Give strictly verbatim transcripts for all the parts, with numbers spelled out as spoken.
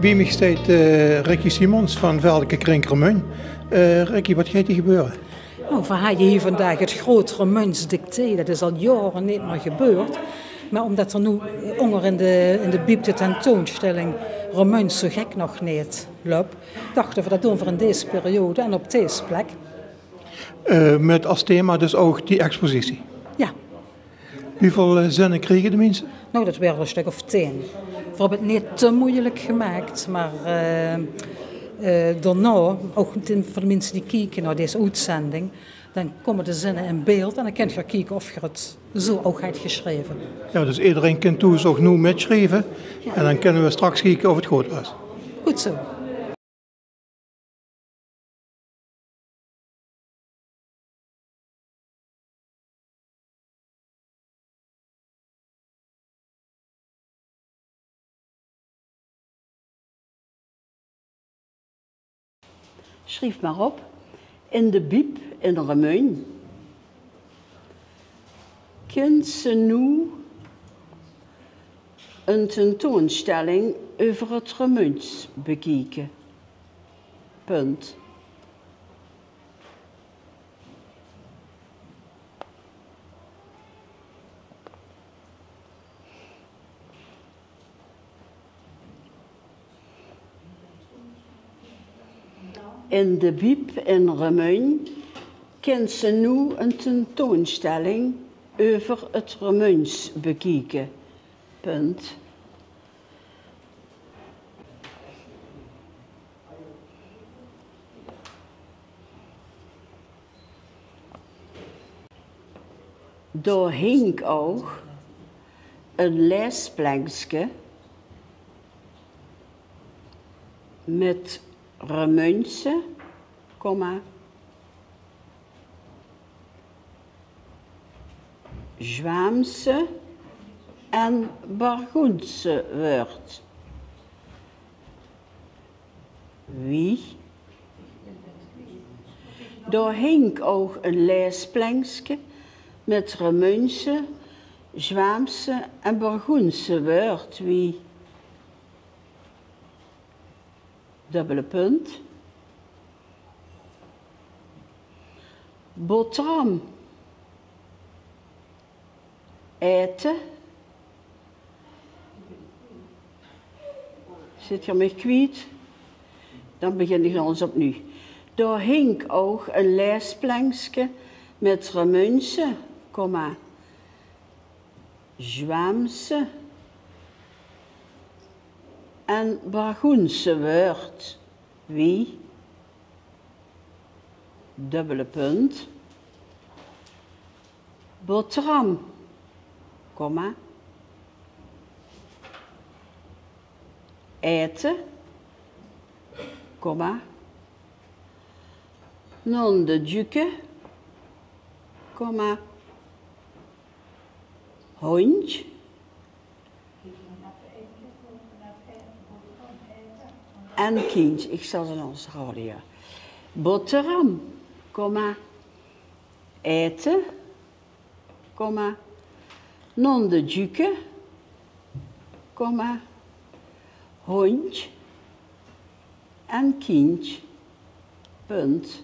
Bie mich steit eh, Ricky Simons van Veldeke Krink Remunj. Eh, Ricky, wat geit hie gebeure? Nou, veer haje hie vandaag het groot Remunjs dictee. Det is al jaore neet mier gebeurd. Mer ómdet d'r noe ónger in de, in de biep de tentoonstelling Remunjs zo gek nog neet löp, dachte veer, det doon veer in dees periode en op dees plek. Eh, mit es thema dus ouch die expositie? Jao. Wieväöl eh, zinne kriege de minse? Nou, det waere d'r e stök of tieën. Veer höbbe het neet te meujelik gemaak, mer eh, eh, daonao, ouch veur de minse die kieke nao dees oetzending, dan kómme de zinne in beeld en dan kint geer kieke of geer het zo ouch höb gesjreve. Jao, dus ederein kint thoes ouch noe mitsjrieve en dan kinne veer straks kieke of het good waas. Good zo. Sjrief mer op: in de biep in Remunj kins se noe ein tentoonstelling euver het Remunjs bekieke. Punt. In de biep in Remunj kins se noe ein tentoonstelling euver het Remunjs bekieke. Punt. Dao hink ouch ein laesplenkske mit Remunjse, komma, Zjwaamse en Bargoense wäörd. Wie? Dao hink ouch ein laesplenkske mit Remunjse, Zjwaamse en Bargoense wäörd wie, dubbele punt, boteram, aete. Zit geer mich kwiet? Dan begin ich nog ins opnuuj. Dao hink ouch ein laesplenkske mit Remunjse, komma, Zjwaamse en Bargoense wäörd wie, dubbele punt, boteram, komma, aete, komma, nondedjuke, komma, hóndj en kindj. Ich zal ze nog ins herhaole, jao. Boteram, komma, aete, komma, nondedjuke, komma, hóndj en kindj. Punt.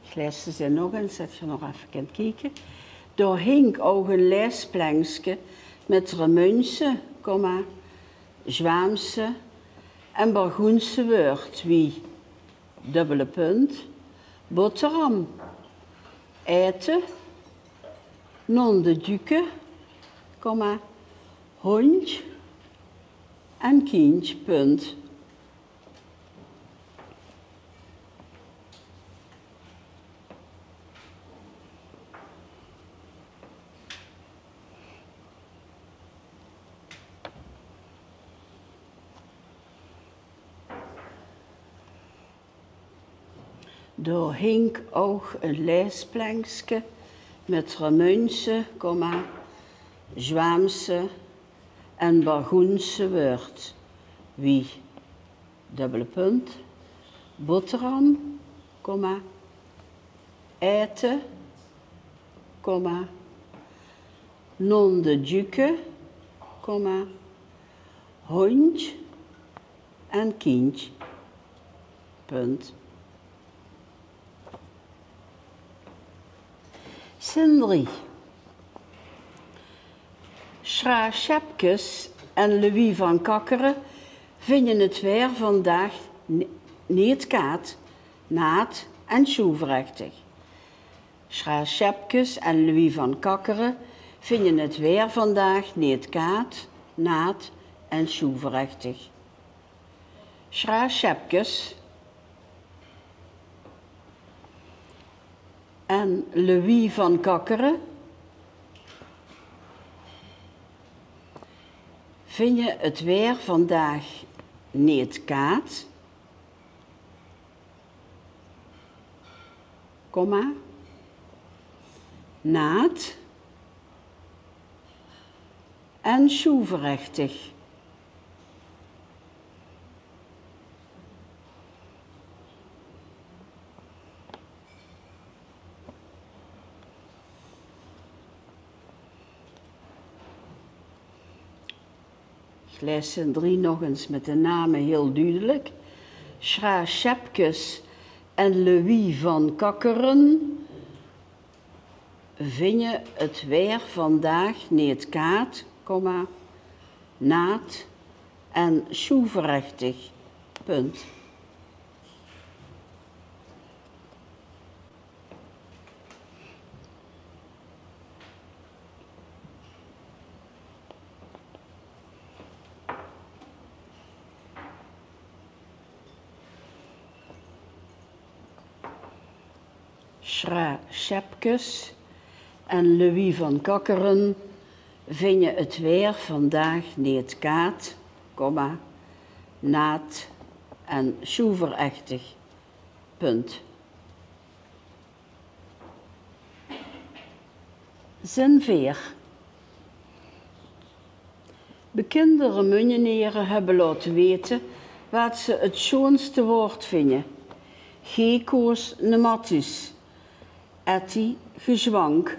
Ich laes de zin nog ins, det geer nog effe kint kieke. Dao hink ouch ein laesplenkske mit Remunjse, komma, Zjwaamse en Bargoense wäörd wie, dubbele punt, boteram, aete, nondedjuke, komma, hóndj en kindj, punt. Dao hink ouch ein laesplenkske mit Remunjse, komma, Zjwaamse en Bargoense wäörd wie, dubbele punt, boteram, komma, aete, komma, Nonde Djuke, komma, hóndj en kindj. Punt. Zin drie. Sjra Sjepkes en Louis van Kakkere vinje 't waer vandaag n-, neet kaad, naat en sjoeverechtig. Sjra Sjepkes en Louis van Kakkere vinje 't waer vandaag neet kaad, naat en sjoeverechtig. Sjra Sjepkes en Louis van Kakkere vinje 't waer vandaag neet kaad, komma, naat en sjoeverechtig. Ich laes zin drie nog ins mit de name hiel dudelik. Sjra Sjepkes en Louis van Kakkere vinje 't waer vandaag neet kaad, komma, naat en sjoeverechtig. Punt. Sjra Sjepkes en Louis van Kakkere vinje 't waer vandaag neet kaad, komma, naat en sjoeverechtig. Punt. Zin veer. Bekinde Remunjenere höbbe laote weite waat ze 't sjoonste waord vinje. G. Koos: nematies. Etty: gezwank.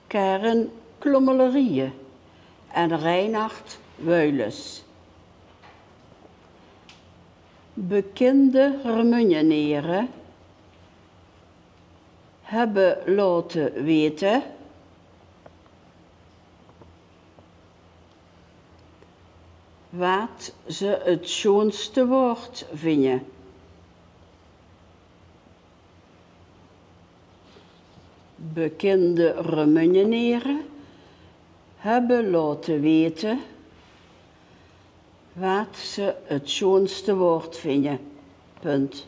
Karen: klommelerieje. En Reinhard: wuiles. Bekinde Remunjenere höbbe laote weite waat ze 't sjoonste waord vinje. Bekinde Remunjenere höbbe laote weite waat ze 't sjoonste waord vinje. Punt.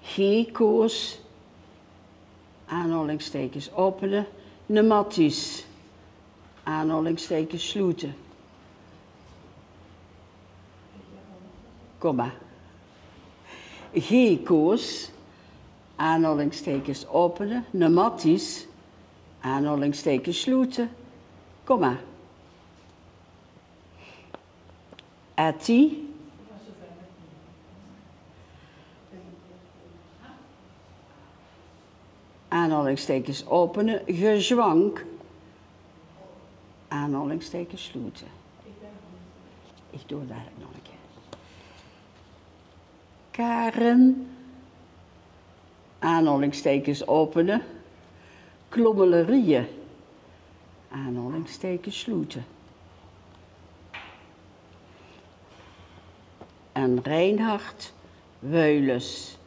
G. Koos, aanhaolingsteikes opene, nematies, aanhaolingsteikes sloete, komma. G. Koos, aanhaolingsteikes opene, nematies, aanhaolingsteikes sloete, komma. Etty, aanhaolingsteikes opene, gezwank, aanhaolingsteikes sloete. Ich doon 't eigelik nog ein kier. Karen, aanhaolingsteikes opene, klommelerieje, aanhaolingsteikes sloete, en Reinhard, wuiles,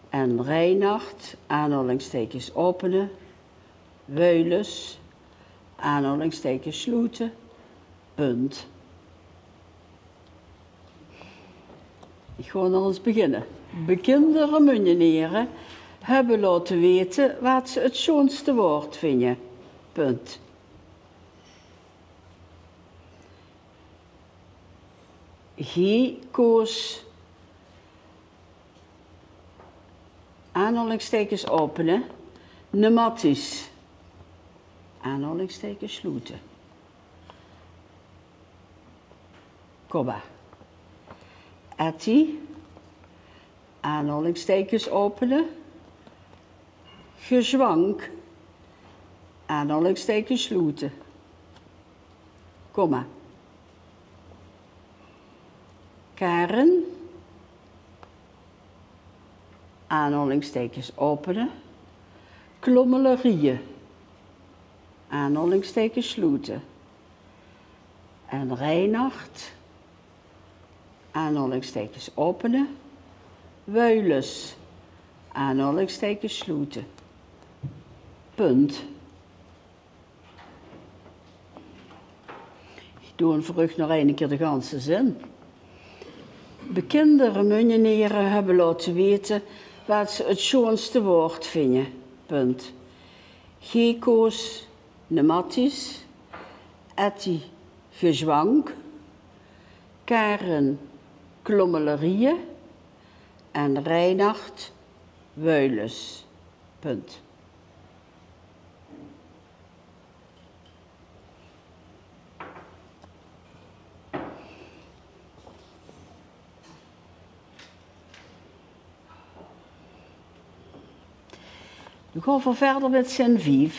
en Reinhard, aanhaolingsteikes opene, wuiles, aanhaolingsteikes sloete, punt. Ich gaon nog ins beginne. Bekinde Remunjenere höbbe laote weite waat ze 't sjoonste waord vinje. Punt. G. Koos, aanhaolingsteikes opene, nematies, aanhaolingsteikes sloete, komma. Etty, Aanhaolingsteikes opene. Gezwank. Aanhaolingsteikes sloete. Komma. Karen. Aanhaolingsteikes opene. Klommelerieje. Aanhaolingsteikes sloete. En Reinhard. Aanhaolingsteikes opene. Wuilus. Aanhaolingsteikes sloete. Punt. Ich doon veur uch nog eine kier de ganse zin. Bekinde Remunjenere höbbe laote weite waat ze 't sjoonste waord vinje. Punt. Gekoos, Nematis, Etty, Gezwank, Karen, Klommelerieje en Reinhard, Wuilus. Punt. Dan gaon v'r wiejer mit zin vief.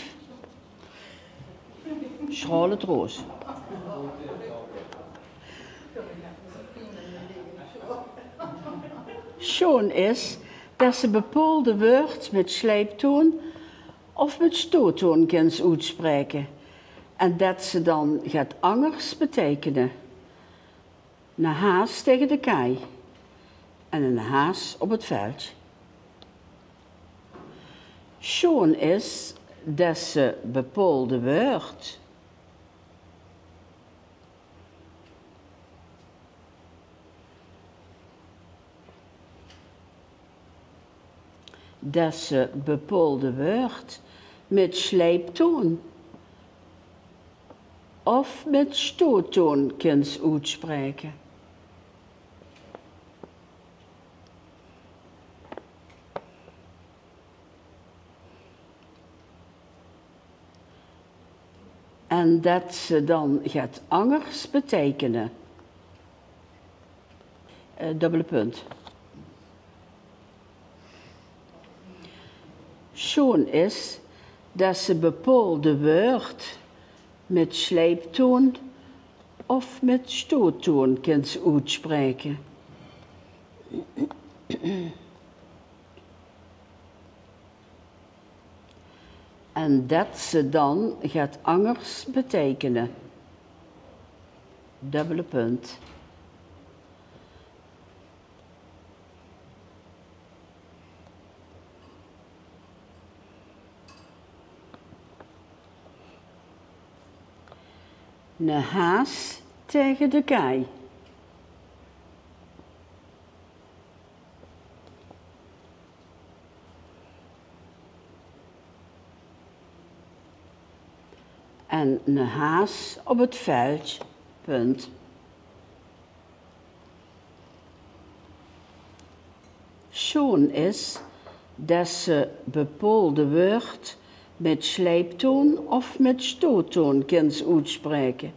Sjraole Troos. Sjoon is des se bepaolde wäörd mit sjleiptoon of mit sjtoottoon kins oetsjpraeke en det ze dan get angers beteikene. 'Ne haas taenge de kaaj en 'ne haas op 't veldj. Sjoon is des se bepaolde wäörd des se bepaolde wäörd mit sjleiptoon of mit sjtoottoon kins oetsjpraeke. En det ze dan get angers beteikene. Eh, dubbele punt. Sjoon is des se bepaolde wäörd mit sjleiptoon of mit sjtoottoon kins oetsjpraeke. En det ze dan get angers beteikene. Dubbele punt. 'Ne haas taenge de kaaj. En 'ne haas op 't veldj. Punt. Sjoon is des se bepaolde wäörd mit sjleiptoon of mit sjtoottoon kins oetsjpraeke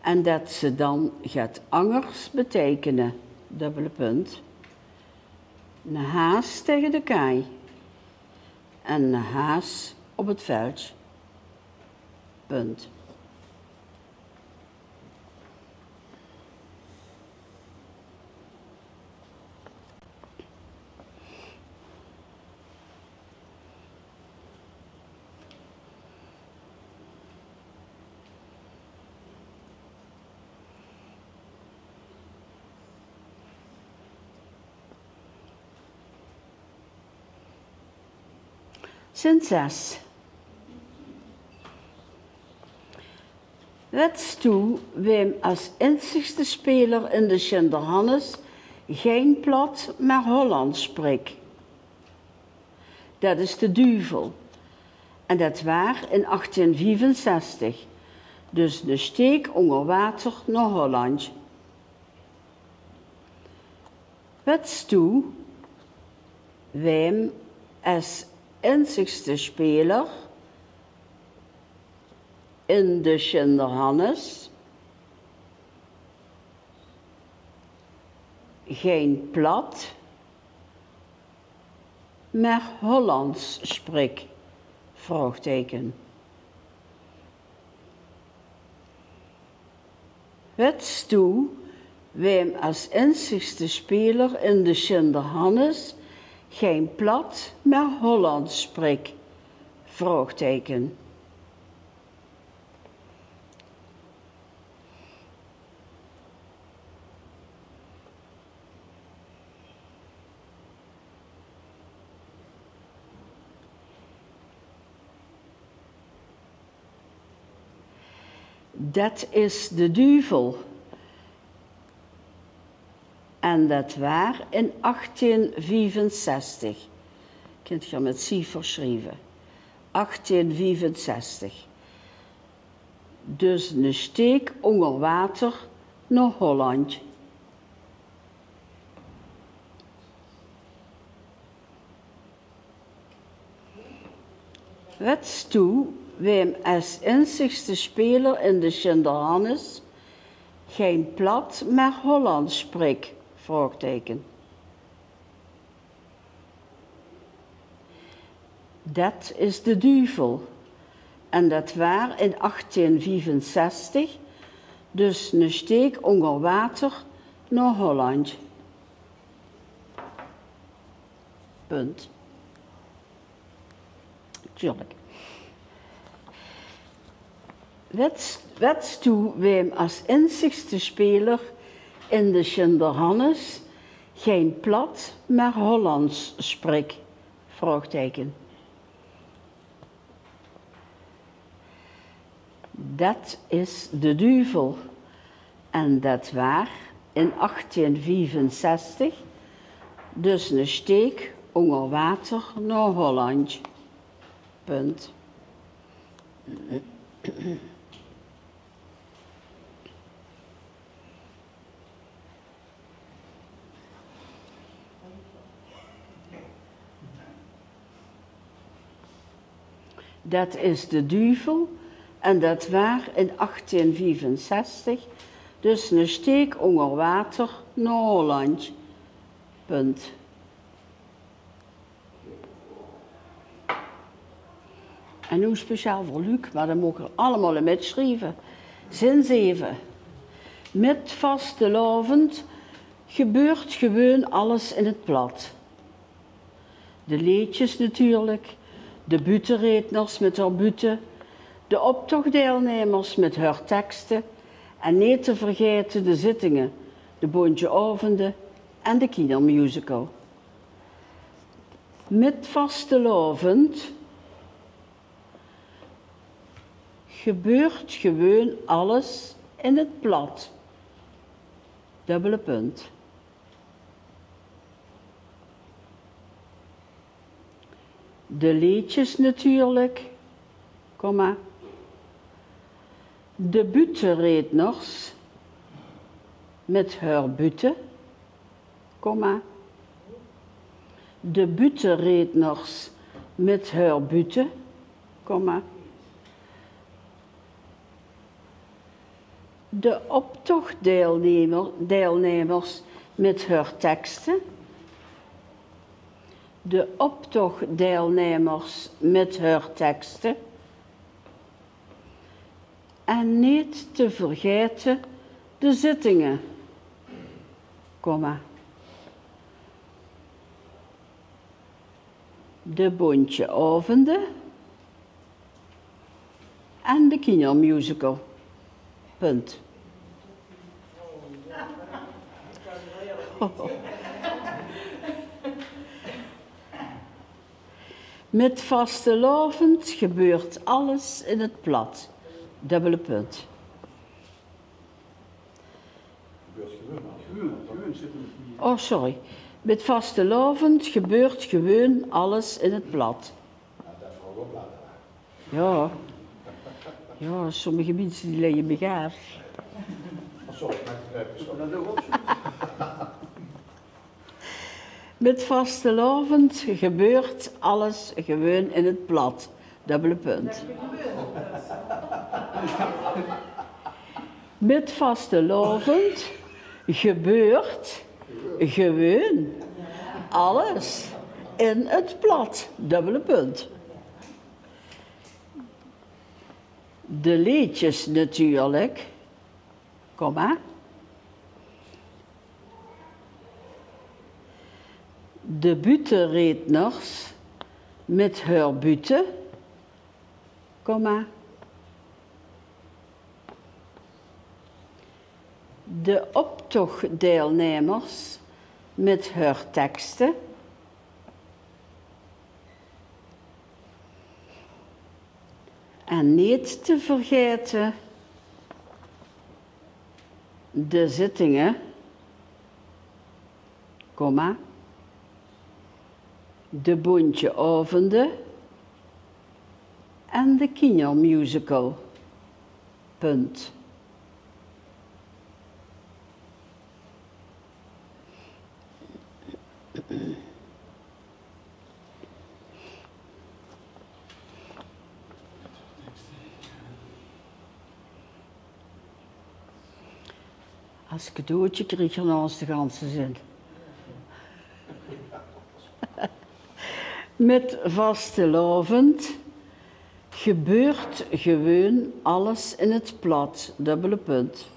en det ze dan get angers beteikene. Dubbele punt. 'Ne haas taenge de kaaj en 'ne haas op 't veldj. Punt. Zin zes. Wèts doe waem es inzigste speler in de Sjinderhannes gein plat, mer Hollands sprik? Det is de duvel. En det waar in achttien viefenzestig. Dus de steek ónger water nao Holland. Wèts doe waem es inzigste speler in de Sjinderhannes gein plat, mer Hollands sprik? Vraogteike. Wèts doe waem es inzigste speler in de Sjinderhannes gein plat, mer Hollands sprik? Vraogteike. Det is de duvel. En det waar in achttien viefenzestig. Kint geer mit ciefers sjrieve. Achttien viefenzestig. Dus 'ne steek ónger water nao Holland. Wèts doe waem es inzigste speler in de Sjinderhannes gein plat, mer Hollands sprik? Vraogteike. Det is de duvel. En det waar in achttien viefenzestig, dus 'ne steek ónger water nao Holland. Punt. Natuurlik. Wèts, wèts doe waem es inzigste speler in de Sjinderhannes gein plat, mer Hollands sprik? Vraogteike. Det is de duvel. En det waar in achttien viefenzestig, dus 'ne steek ónger water nao Holland. Punt. Det is de duvel en det waar in achttien viefenzestig, dus 'ne steek ónger water nao Holland. Punt. En noe speciaal veur Luc, mer det moge geer allemaol mitsjrieve. Zin zeve. Mit vastelaovend gebeurt gewoon alles in 't plat. De leedjes natuurlik, de buuttereedners mit häör buutte, de optochdeilnemers mit häör tekste en neet te vergaete de zittinge, de bóntje aovende en de kindermusical. Mit vastelaovend gebeurt gewoon alles in 't plat. Dubbele punt. De leedjes natuurlik, komma. De buuttereedners mit häör buutte, komma. De buuttereedners mit häör buutte, komma. De optochdeilnemer, deilnemers mit häör tekste. De optochdeilnemers mit häör tekste. En neet te vergaete de zittinge, komma. De bóntje aovende en de kindermusical. Punt. Mit vastelaovend gebeurt alles in 't plat. Dubbele punt. Oh, sorry. Mit vastelaovend gebeurt gewoon alles in 't plat. Jao. Jao, sommige minse die lègke mich aaf. Mit vastelaovend gebeurt alles gewoon in 't plat. Dubbele punt. Mit vastelaovend gebeurt gewoon alles In 't plat, dubbele punt. De leedjes natuurlik, komma. De buuttereedners mit häör buutte, komma. De optochdeilnemers mit häör tekste. En neet te vergaete de zittinge, komma, de bóntje aovende en de kinjermusical. Punt. As cadeautje krieg geer nog ins de ganse zin. Mit vastelaovend gebeurt gewoon alles in 't plat, dubbele punt.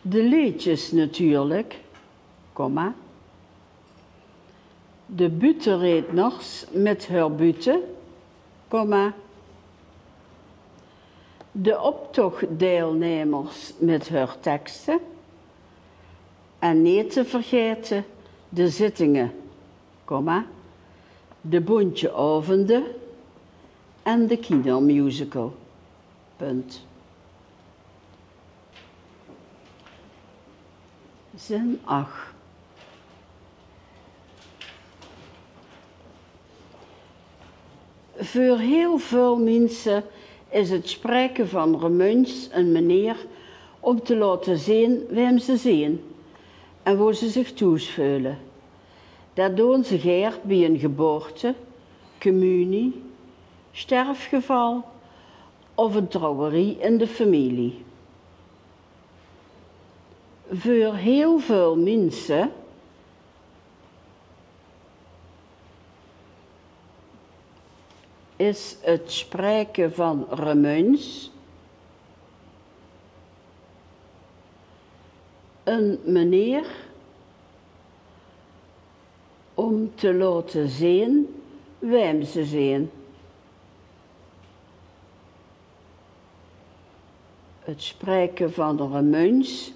De leedjes natuurlik, komma. De buuttereedners mit häör buutte, komma. De optochdeilnemers mit häör tekste. En neet te vergaete de zittinge, komma, de bóntje aovende en de kinjermusical. Punt. Zin ach. Veur hiel väöl minse is 't spraeke van Remunjs 'n meneer óm te laote zeen wae ze zeen en wo ze zich thoes veule. Det doon ze gaer bie 'n geboorte, kemunie, sterfgeval of 'n trouwerie in de femilie. Veur hiel väöl minse is 't spraeke van Remunjs 'n meneer óm te laote zeen wae ze zeen. 't Spraeke van Remunjs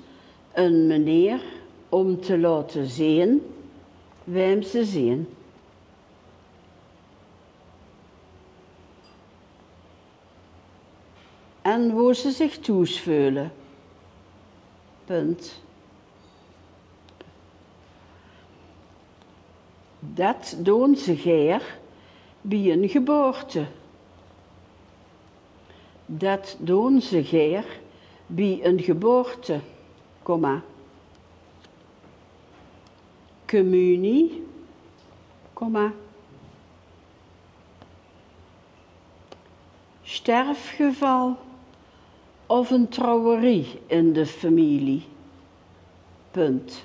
'n meneer óm te laote zeen wae ze zeen. En wo ze zich thoes veule. Punt. Det doon ze gaer bie 'n geboorte. Det doon ze gaer bie 'n geboorte, komma, kemunie, komma, sterfgeval of 'n trouwerie in de femilie. Punt.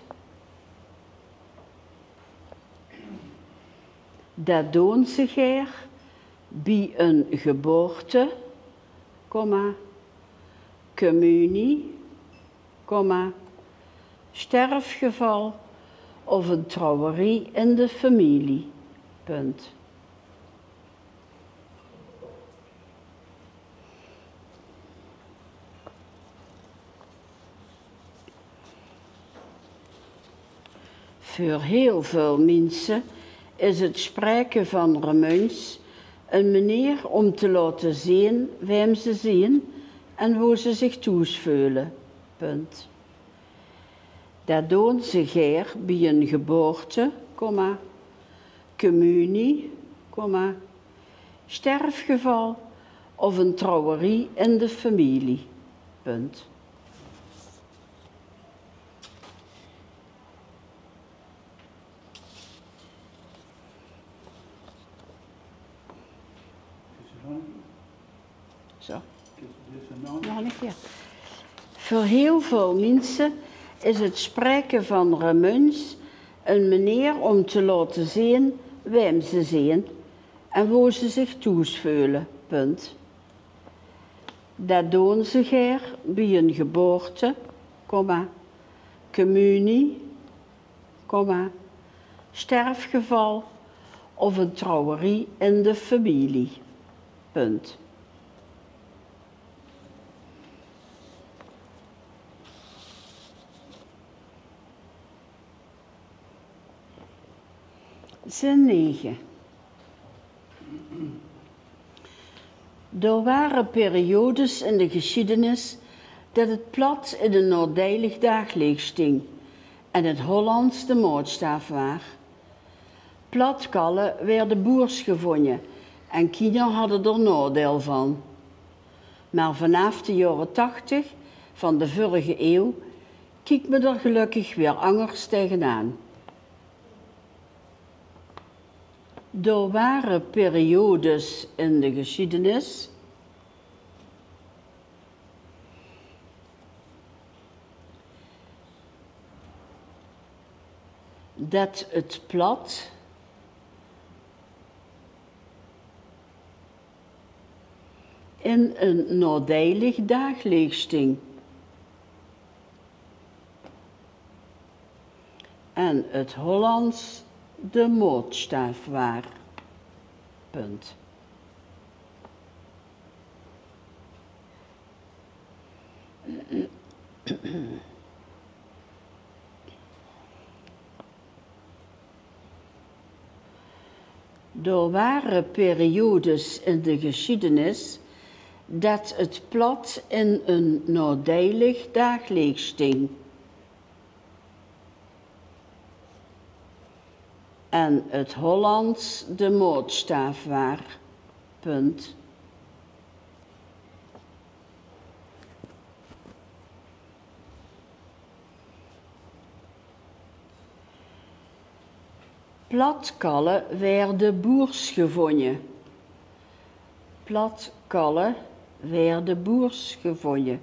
Det doon ze gaer bie 'n geboorte, komma, kemunie, komma, sterfgeval of 'n trouwerie in de femilie. Punt. Veur hiel väöl minse is 't spraeke van Remunjs 'n meneer óm te laote zeen wae ze zeen en wo ze zich thoes veule. Punt. Det doon ze gaer bie 'n geboorte, komma, kemunie, komma, sterfgeval of 'n trouwerie in de femilie. Punt. Zo. Nog 'ne kier. Veur hiel väöl minse is 't spraeke van Remunjs Ein meneer óm te laote zeen waem ze zeen en wo ze zich thoes veule. Punt. Det doon ze gaer bie ein geboorte, komma, kemunie, komma, sterfgeval of ein trouwerie in de femilie. Punt. Zin nege. D'r ware periodes in de gesjiedenis det 't plat in ein naodeilig daagleech sting en 't Hollands de maotstaaf waar. Plat kalle waerde boers gevónje en kinjer hadde d'r naodeil van. Mer vanaaf de jaore tachtig van de vurrige eeuw kiek me d'r gelökkig weer angers tegenaan. D'r ware periodes in de gesjiedenis det 't plat in ein naodeilig daagleech sting en 't Hollands de maotstaaf waar. Punt. D'r ware periodes in de gesjiedenis det 't plat in ein naodeilig daagleech sting en 't Hollands de maotstaaf waar. Punt. Plat kalle waerde boers gevónje. Plat kalle waerde boers gevónje.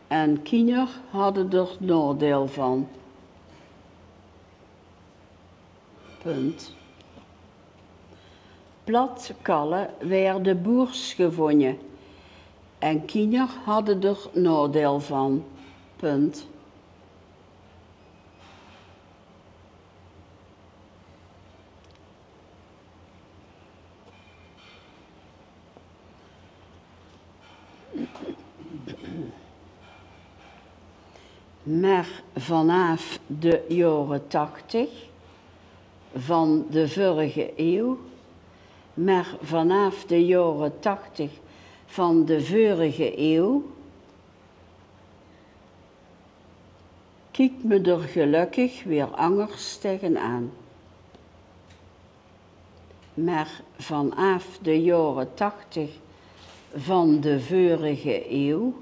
En kinjer hadde d'r naodeil van. Punt. Plat kalle waerde boers gevónje en kinjer hadde d'r naodeil van. Punt. Mer vanaaf de jaore tachtig van de vurrige eeuw, mer vanaaf de jaore tachtig van de vurrige eeuw kiek me d'r gelökkig weer angers tegenaan. Mer vanaaf de jaore tachtig van de vurrige eeuw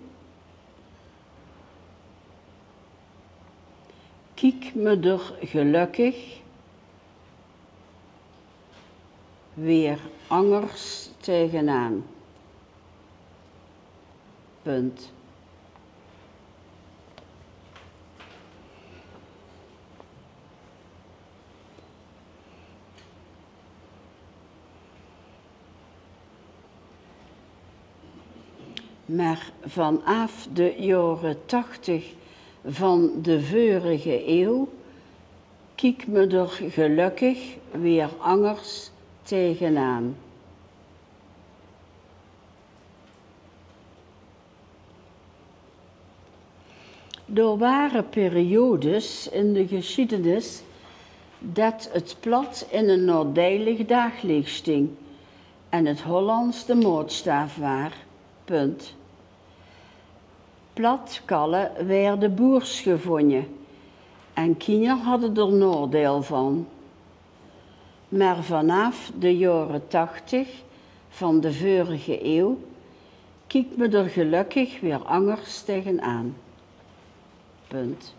kiek me d'r gelökkig weer angers tegenaan. Punt. Mer vanaaf de jaore tachtig van de vurrige eeuw kiek me d'r gelökkig weer angers tegenaan. D'r ware periodes in de gesjiedenis det 't plat in ein naodeilig daagleech sting en 't Hollands de maotstaaf waar. Punt. Plat kalle waerde boers gevónje en kinjer hadde d'r naodeil van. Mer vanaaf de jaore tachtig van de vurrige eeuw kiek me d'r gelökkig weer angers tegenaan. Punt.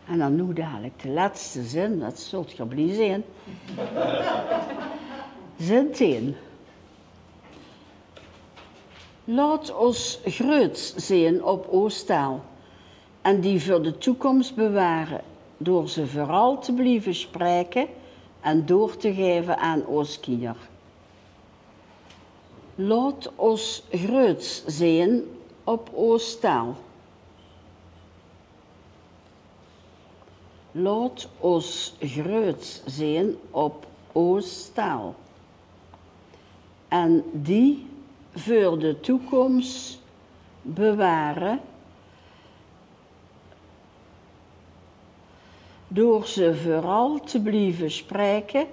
En dan noe dalik de lètste zin, det zult geer blie zeen. Zin tien. Laot ós greuts zeen op oos taal en die veur de toekoms beware door ze veural te blieve spraeke en door te gaeve aan oos kinjer. Laot ós greuts zeen op oos taal. Laot ós greuts zeen op oos taal en die veur de toekoms beware door ze veural te blieve spraeke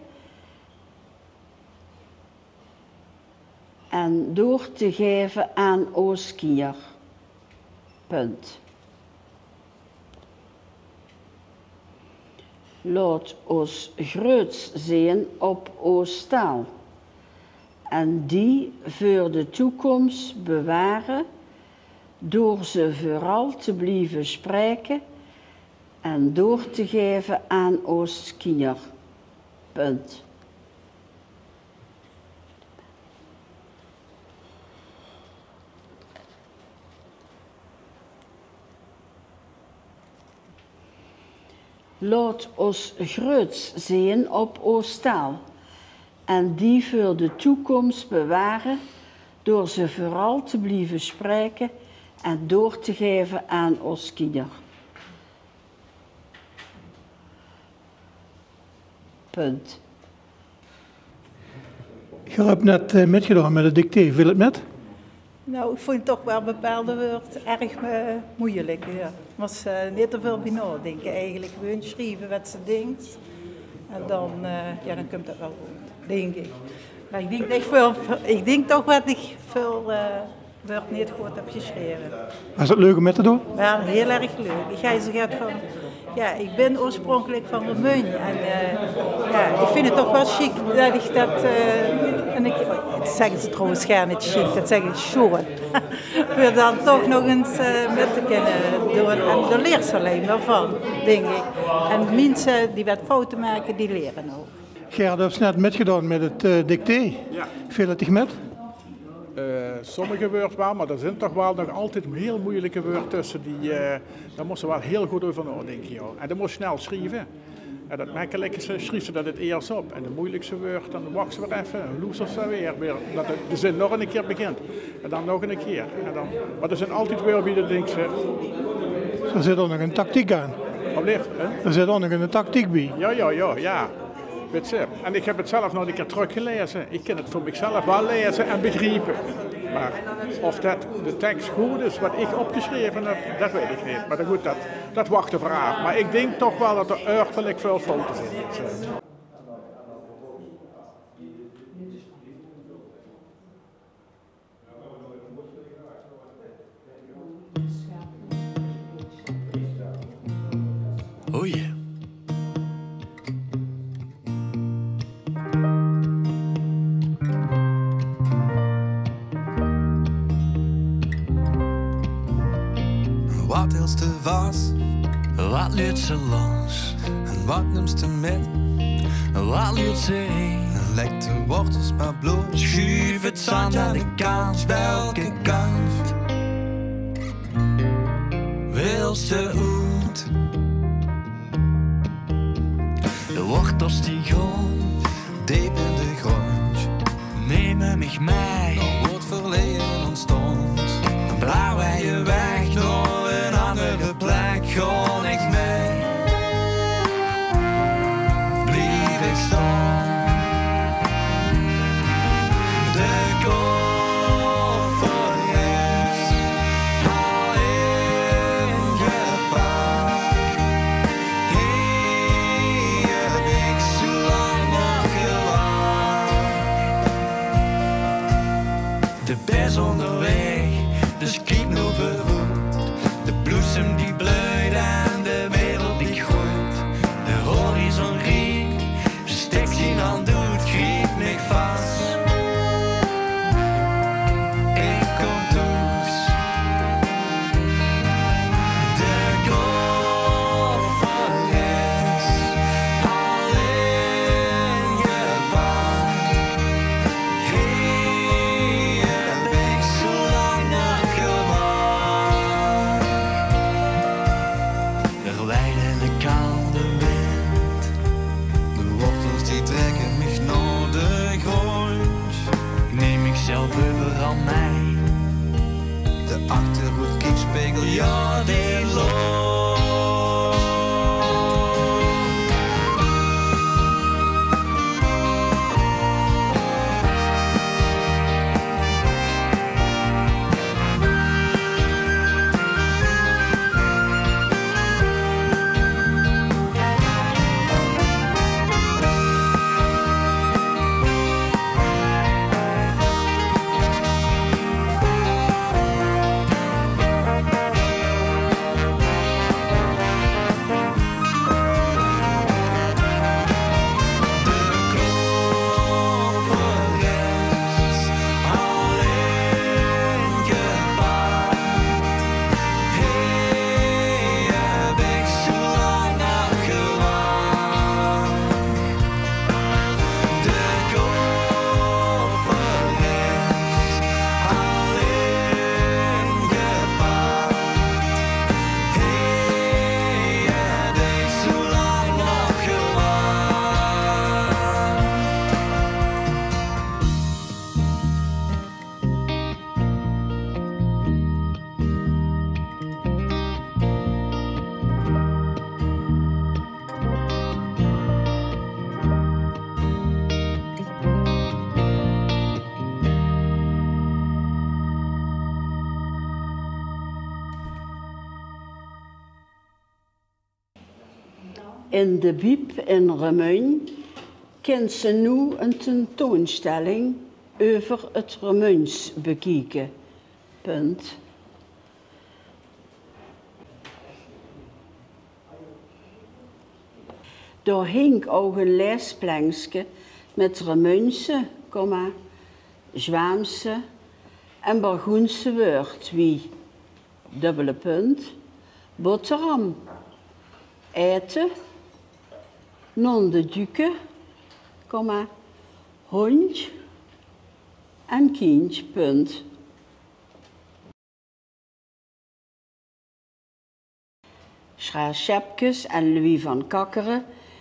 en door te gaeve aan oos kinjer. Punt. Laot ós greuts zeen op oos taal en die veur de toekoms beware door ze veural te blieve spraeke en door te gaeve aan oos kinjer. Punt. Laot ós greuts zeen op oos taal en die veur de toekoms beware door ze veural te blieve spraeke en door te gaeve aan oos kinjer. Punt. Geer höb net, eh, mitgedaon mit 't dictee. Veel 't mit? Nou, ik vond toch wel bepaalde woord erg eh, moeilijk. Ja. Was eh, niet te veel bij nadenken eigenlijk. Gewoon schrijven wat ze denkt. En dan, eh, ja, dan komt dat wel goed, denk ik. Maar ik denk, dat ik, veel, ik denk toch wat ik veel eh, woord niet goed heb geschreven. Was het leuk om mit te doon? Wel heel erg leuk. Ik ga ze gaat van, ja, ik ben oorspronkelijk van Remunj. En eh, ja, ik vind het toch wel chic dat ik dat, eh, en ik, dat zeggen ze trouwens gaar niet chic, dat zeggen ze schoon. Om dan toch nog eens eh, met te kunnen doen. En daar leert ze alleen maar van, denk ik. En mensen die wat fouten maken, die leren ook. Gerard, höbs net mitgedaon mit 't eh, dictee. Ja. Veel 't dich mit? Eh, sommige woord wel, maar er zijn toch wel nog altijd heel moeilijke woord tussen die, eh, daar moest je wel heel goed over nadenken, joh. En dan moest je snel schrijven. En dat makkelijkste schrijf je dat het eerst op. En de moeilijkste woord, dan wacht je weer even, dan loestert je weer, weer dat de, de zin nog een keer begint. En dan nog een keer. En dan, maar er zijn altijd woorden die je denkt, eh, Er zit ook nog een tactiek aan. Alsjeblieft, hè? Er zit ook nog een tactiek bij. Ja, ja, ja, ja. Weet je, en ik heb het zelf nog een keer teruggelezen. Ik kan het voor mezelf wel lezen en begrijpen. Maar of dat de tekst goed is wat ik opgeschreven heb, dat weet ik niet. Maar goed, dat, dat wachten we af. Maar ik denk toch wel dat er erg veel fouten zijn. O jee. Wat hils te vas? Wat luuts te los? En wat nums te mit? Wat luuts te heen? Lek de wortels maar bloot. Schuuf het zand aan de kant. Welke kant wils te oet? De wortels die gaon deep in de grond. Neme mich mei. Dao woort verleje ontstond. Blaar weej weg nao een andere plek. Gaon ich mei? Blief ich staon? De koffer is al ingepak. Hie heb ik zoe lang op gewach. De bes onderweg, dus kiek noe veuroet. De bloesem die bleujt en de wereld die groeit. De horizon riek, stik zien hand oet, griep mich vas. Ik kom thoes. De koffer is al ingepak. Hie heb ik zoe Achter oet kiekspegel, jao, die lol. In de Biep in Remunj kins se noe ein tentoonstelling euver 't Remunjs bekieke. Punt. Dao hink ouch ein laesplenkske mit Remunjse, komma, Zjwaamse en Bargoense wäörd wie, dubbele punt, botteram, aete, nonde djuke, komma, hóndj en kindj, punt. Sjra Sjepkes en Louis van Kakkere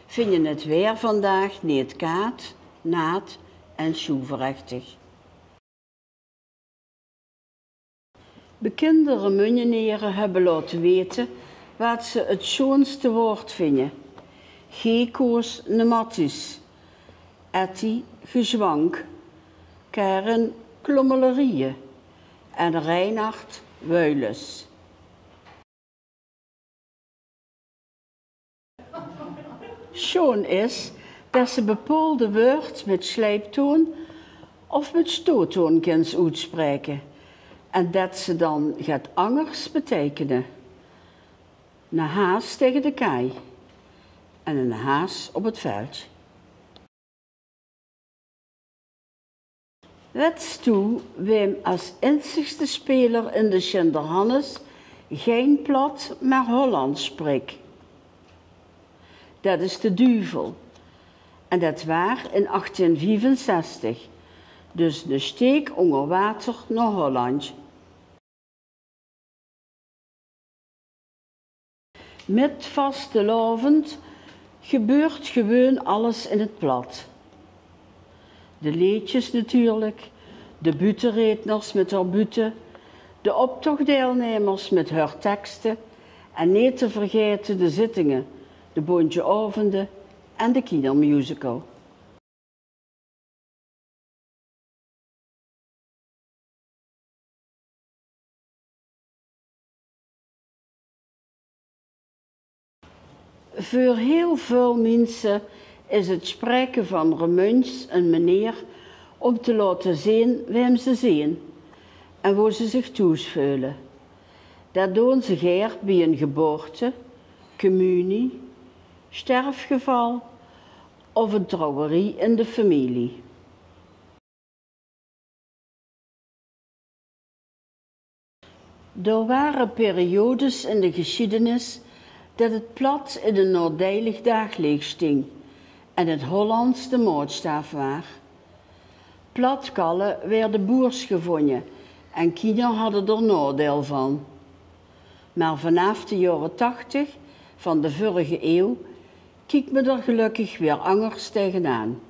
vinje 't waer vandaag neet kaad, naat en sjoeverechtig. Bekinde Remunjenere höbbe laote weite waat ze 't sjoonste waord vinje: gekoos, nematis, etty, gezwank, Karen, klommelerieje en Reinhard, wuiles. Sjoon is det se bepaolde wäörd mit sjleiptoon of mit sjtoottoon kins oetspraeke en det ze dan get angers beteikene. 'Ne haas taenge de kaaj en 'ne haas op 't veldj. Wèts doe waem es inzigste speler in de Sjinderhannes gein plat, mer Hollands sprik? Det is de duvel. En det waar in achttien viefenzestig. Dus 'ne steek ónger water nao Hollandj. Mit vastelaovend gebeurt gewoon alles in 't plat. De leedjes natuurlik, de buuttereedners mit häör buutte, de optochdeilnemers mit häör tekste en neet te vergaete de zittinge, de bóntje aovende en de kindermusical. Veur hiel väöl miense is 't spraeke van Remunjs ein meneer óm te laote zeen waem ze zeen en wo ze zich thoes veule. Det doon ze gaer bie ein geboorte, kemunie, sterfgeval of ein trouwerie in de femilie. D'r ware periodes in de gesjiedenis det 't plat in ein naodeilig daagleech sting en 't Hollands de maotstaaf waar. Plat kalle waerde boers gevónje en kinjer hadde d'r naodeil van. Mer vanaaf de jaore tachtig van de vörrige eeuw kiek me d'r gelökkig weer angers taengenaan.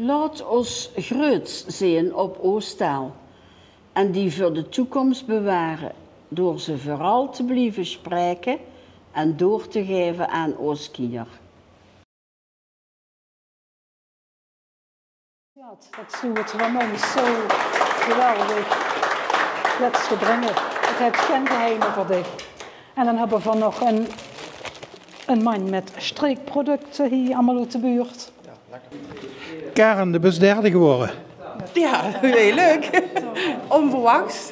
Laot ós greuts zeen op oos taal en die veur de toekoms beware door ze veural te blieve spraeke en door te gaeve aan oos kinjer. Ja, dat is nu het Ramones zo geweldig. Let's brengen. Het heeft geen geheimen voor dich. En dan hebben we nog een, een man met streekproducten hier allemaal uit de buurt. Karen, de bös derde gewore. Ja, heel leuk. Onverwachts.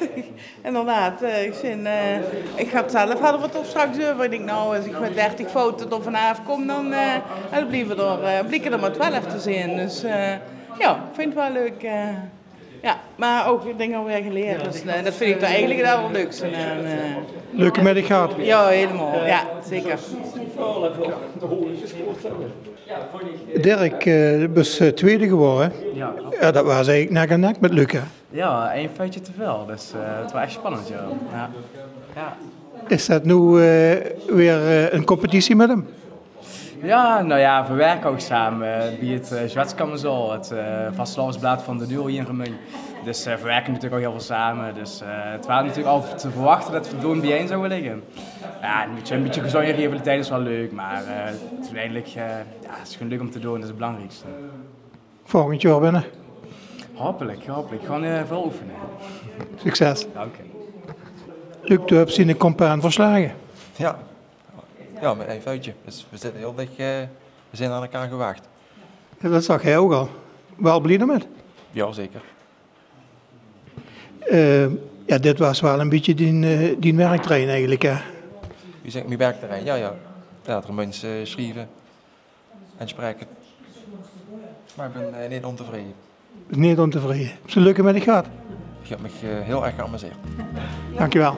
Inderdaad, eh, ich zeen, eh, ich had zelf, hadde v'r 't toch straks euver. Ich dink, nou, es ich mit dertig foute d'r vanaaf kóm, dan, eh, dan blieve d'r, eh, blieke d'r mer twelf te zeen. Dus, eh, ja, ich vinj 't waal leuk, eh, ja, mer ouch dinger weer geleerd. Dus, eh, dat vinj ich toch eigelik 't allerleukste aan, eh. Leuke middig gehad? Ja, helemaal. Ja, zeker. Dirk, eh, bös, eh, twiede gewore. Ja, klopt. Ja, dat waas eigelik nek aan nek mit Luc, hè? Ja, één foutje te veel. Dus, eh, het waas echt spannend, ja. Ja. Ja. Is dat noe, eh, weer, eh, ein competitie mit häöm? Ja, nou ja, we werken ook samen, eh, bij het, eh, Zwetskammerzaal, het, eh, vastelaovesblaad van de Duo hier in Remunj. Dus, eh, we werken natuurlijk ook heel veel samen. Dus, eh, het was natuurlijk al te verwachten dat we toen bijeen zouden liggen. Ja, een beetje, een beetje gezonde rivaliteit is wel leuk, maar, eh, het is uiteindelijk, eh, ja, het is gewoon leuk om te doen, dat is het belangrijkste. Volgend jaor winne. Hopelijk, hopelijk. Gewoon, eh, veel oefenen. Succes. Dank je. Luc, doe höbs diene compaan verslage. Ja. Ja, met één foutje. Dus we zitten heel dicht, eh, we zijn aan elkaar gewaagd. Ja, dat zag hij ook al. Wel blie d'rmit? Ja, zeker. Eh, ja, dit waas waal ein bietje dien, eh, dien werkterrein eigelik, hè? Wie zeg ik, mijn werkterrein? Ja, ja. Ja, het Remunjs, eh, schrijven en spreken. Maar ik ben, eh, niet ontevreden. Neet óntevreje. Höbs se 'n leuke middig gehad? Ik heb mich, eh, heel erg geamuseerd. Dankjewel.